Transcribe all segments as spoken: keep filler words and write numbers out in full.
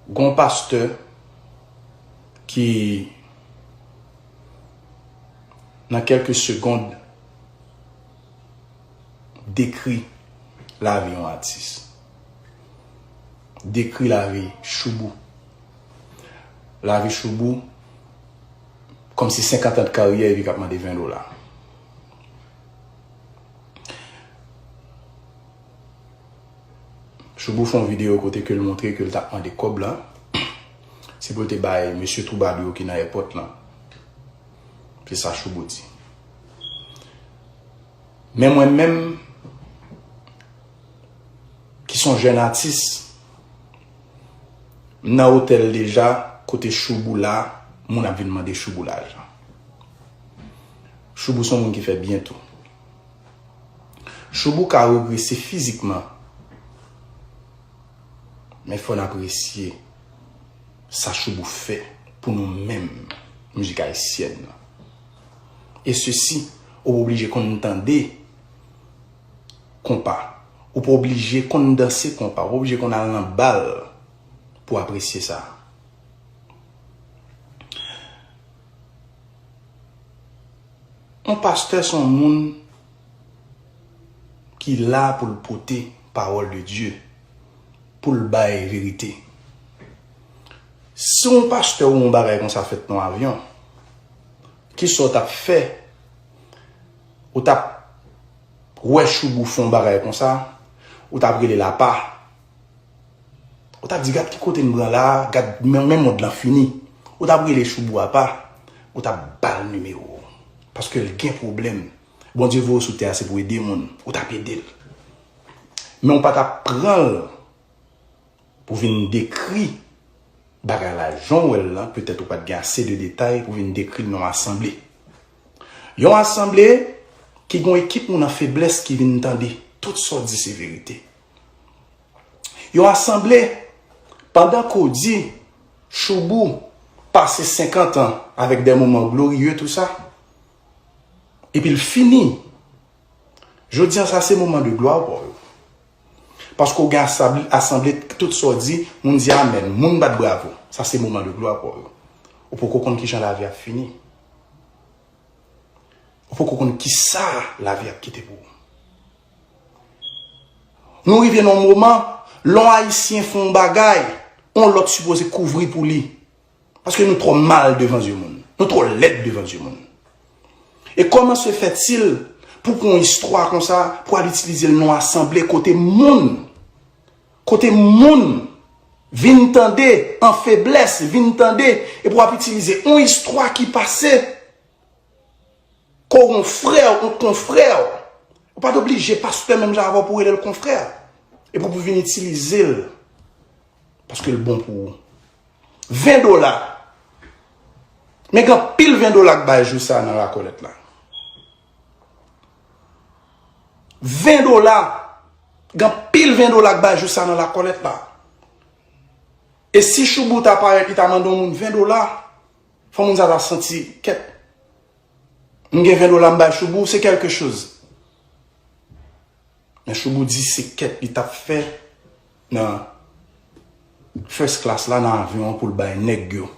Gon pastè ki, nan kèlke segond, dekri lavi yon atis. Dekri lavi Shoubou. Lavi Shoubou, kòmsi senkant an de karyè epi k ap mande ven dola. Shoubou fè yon videyo kote ke l montre ke l t ap mande kòb la. Se pou l te bay mesye twoubadou yo ki nan èpòt lan. Se sa Shoubou di. Men mwen menm, ki se yon jèn atis, m nan otèl deja, kote Shoubou la, moun ap vin mande Shoubou lajan. Shoubou se yon moun ki fè byen tou. Shoubou ka regrese fizikman, men fò n apresye sa Shoubou fè pou nou menm, mizik ayisyèn nan. E sesi, ou pa oblije konn tande konpa. Ou pa oblije konn danse konpa. Ou pa oblije konn al nan bal pou apresye sa. Yon pastè se yon moun ki la pou l pote pawòl de Dye, pou l bay verite. Si yon pastè ou yon bagay konsa fèt nan yon avyon, kisa w t ap fè? Ou t ap wè Shoubou fè yon bagay konsa, ou t ap rele l apa. Ou t ap di, "Gad ki kote n pran la, gad men, men mond lan fini." Ou t ap rele Shoubou apa, ou t ap ba l nimewo w. Paske l gen pwoblèm. Bondye voye w sou tè a, se pou ede moun. Ou t ap ede l. Men ou pa t ap pran l pou vin dekri bagay la jan w wè l lan, petèt ou pa t gen ase de detay pou vin dekri l nan yon asanble. Yon asanble ki gen yon ekip moun an feblès ki vin tande tout sa w di se verite. Yon asanble, pandan ke w di Shoubou pase senkant an avèk de moman gloriye, tou sa, epi l fini. Jodi an, sa se moman de glwa pa w yo. Paske w gen asab-, asanble, tout sa w di, moun di amèn, moun bat bravo. Sa se moman de glwa pa w yo. Ou poko konn kijan lavi ap fini. Ou poko konn kisa lavi ap kite pou ou. Nou rive nan yon moman, lè yon Ayisyen fè yon bagay, yon lòt sipoze kouvri pou li. Paske nou twò mal devan zye moun. Nou twò lèd devan zye moun. E comment se fait-il pou pran yon istwa konsa, pou al itilize l nan yon asanble kote moun, kote moun vin tande an feblès, vin tande, epi w ap itilize yon istwa ki pase, ke w yon frè, yon konfrè, ou pa t oblije pastè menm jan avè w pou w rele l konfrè. Epi w pou vin itilize l. Paske l bon pou ou. Ven dola. Men gen anpil ven dola k bay jou sa nan lakòlèt la. Ven dola. Gen anpil ven dola k bay jou sa nan lakòlèt la. E si Shoubou ta parèt, li ta mande yon moun ven dola, fò moun sa ta santi, kèt, m gen ven dola m bay Shoubou, se kèlke choz. Men Shoubou di se kèt li t ap fè nan first class la nan avyon an pou l bay nèg yo.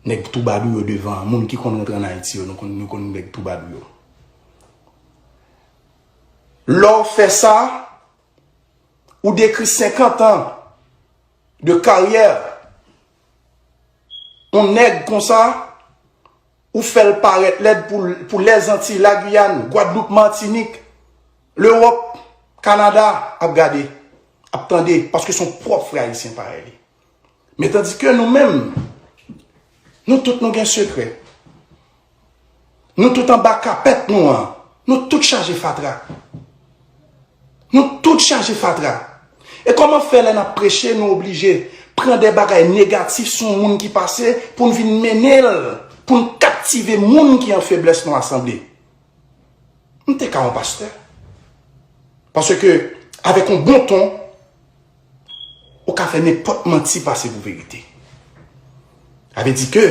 Nèg twoubadou yo devan an, moun ki konn rantre ann Ayiti yo, nou konn, nou konn nèg twoubadou yo. Lè w fè sa, ou dekri senkant an de karyè yon nèg konsa, ou fè l parèt lèd pou, pou Lèzantiy, Lagiyàn, Gwadloup, Matinik, Lewòp, Kanada ap gade, ap tande, paske se yon pwòp frè ayisyen parèy li. Men tandike nou menm, nou tout nou gen sekrè. Nou tout anba kapèt nou an, nou tout chaje fatra. Nou tout chaje fatra. E kòman fè lè n ap preche, nou oblije pran de bagay negatif sou yon moun ki pase pou n vin mennen l, pou n kaptive moun ki an feblès nan asanble? M te ka yon pastè. Paske, avèk yon bon ton, ou ka fè nenpòt manti pase pou verite. Sa vle di ke,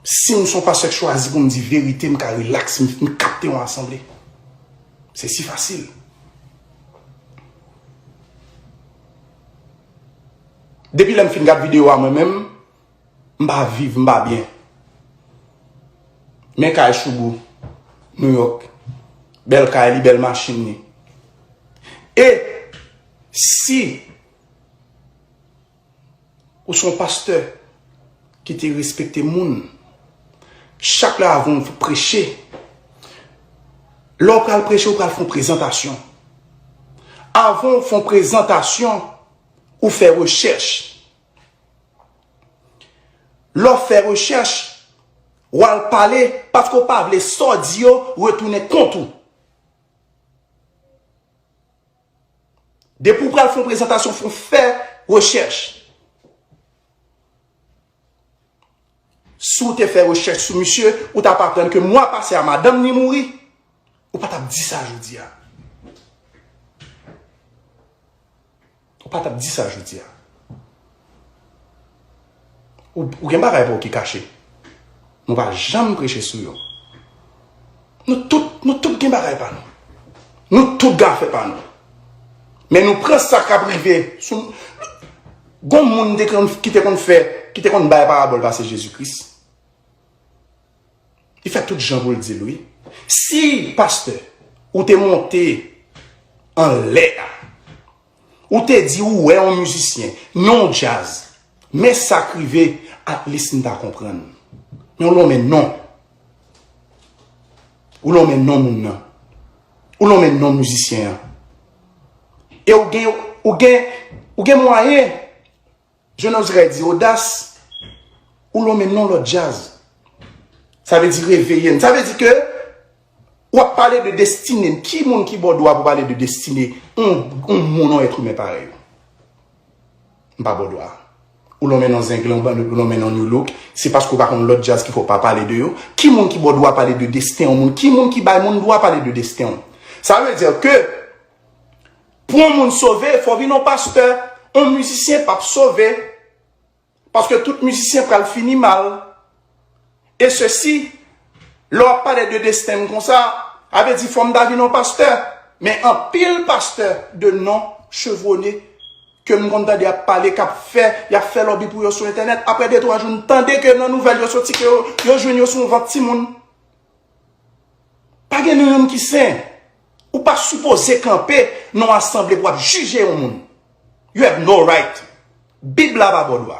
si m se yon pastè k chwazi pou m di verite, m ka rilaks, m, m kapte yon asanble. Se si fasil. Depi lè m fin gad videyo a, mwen menm, m pa viv, m pa byen. Men kay Chougou, New York. Bèl kay li, bèl machin li. E si ou se yon pastè ki te respekte moun, chak lè avan w preche, lè w pral preche, ou pral fè yon prezantasyon. Avan w fè yon prezantasyon, ou fè rechèch. Lè w fè rechèch, w al pale, paske w pa vle sa w di yo retounen kont ou. Depi w pral fè yon prezantasyon, fò w fè rechèch. Si w te fè rechèch sou misye, ou t ap aprann ke mwa pase a, madanm li mouri, ou pa t ap di sa jodi a. Ou pa t ap di sa jodi a. Ou, ou gen bagay pa w ki kache. Nou pa janm preche sou yo. Nou tout, nou tout gen bagay pa nou. Nou tout gen afè pa nou. Men nou pran sa k ap rive sou, gon moun te konn, ki te konn fè, ki te konn bay parabòl pase Jezi Kris. Li fè tout jan pou l di l, wi. Si, pastè, ou te monte anlè a, ou te di ou wè yon mizisyen, non djaz, men sa k rive, at least m ta konprann. Men ou lonmen non. Ou lonmen non moun nan. Ou lonmen non mizisyen an. E ou gen, ou gen, ou gen mwayen, je n'oserais dire odas, ou lonmen non lòt djaz. Sa vle di reveye n. Sa vle di ke w ap pale de destine n. Ki moun ki ba w dwa pou pale de destine yon, yon moun, yon èt imen parèy ou? M pa ba w dwa. Ou lonmen non Zenglen, ou lonmen non New Look, se paske w pa konn lòt djaz ki fè w pa pale de yo. Ki moun ki ba w dwa pale de desten yon moun? Ki moun ki bay moun dwa pale de desten w? Sa vle di ke pou yon moun sove, fò w vin yon pastè. Yon mizisyen p ap sove. Paske tout mizisyen pral fini mal. E sesi, lè w ap pale de desten m konsa, a vle di fò m ta vin yon pastè. Men anpil pastè de non chevronné ke m konn tande ap pale, k ap fè, y ap fè lòbi pou yo sou entènèt. Apre de twa jou, n tande ke nan nouvèl yo soti ke yo, yo jwenn yo sou yon vant timoun. Pa gen nou youn ki sen. Ou pa sipoze kanpe nan yon asanble pou w ap jije yon moun. You have no right. Bib la pa ba w dwa.